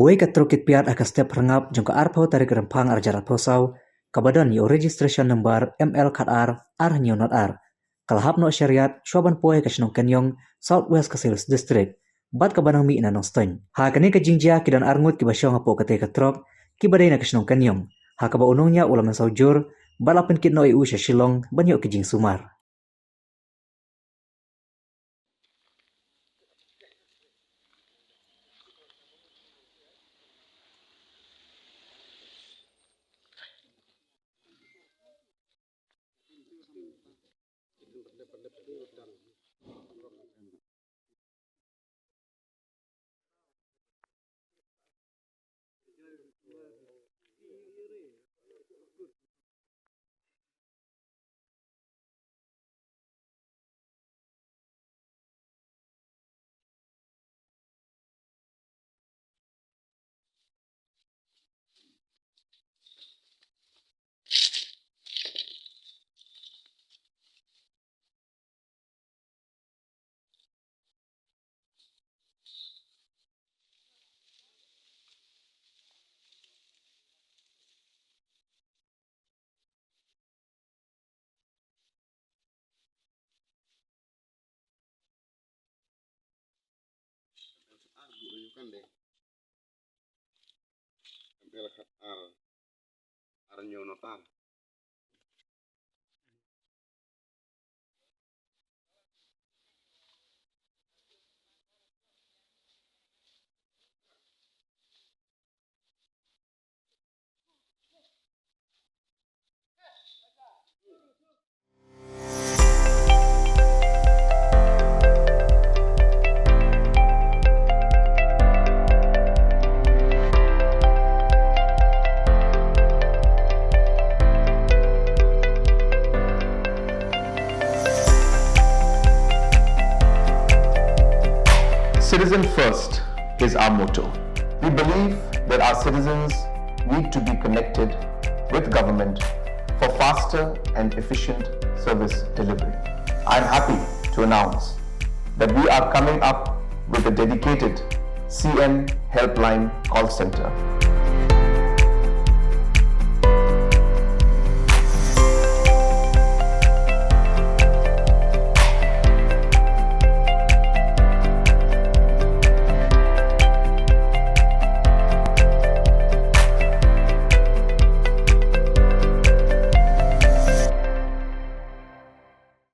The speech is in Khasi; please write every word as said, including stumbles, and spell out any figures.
Wei ka trok kit piat ha ka step hyrngap jong ka arphew tarik Rymphang arhajar arphew saw, kaba don ïa u registration number M L khatar ar hynñiew nod ar, ka la hap noh shariat shwa ban poi ha ka shnong Kynïong, South West Khasi Hills District, bad kaba nang mih na Nongstoiñ. Ha kane ka jingjia ki don arngut kiba shong hapoh katei ka trok, kiba dei na ka shnong Kynïong, ha kaba u nongñiah u la mynsaw jur, bad la pynkit noh ïa u sha Shillong ban ïoh ki jingsumar. Citizen first is our motto. We believe that our citizens need to be connected with government for faster and efficient service delivery. I'm happy to announce that we are coming up with a dedicated C M Helpline call center.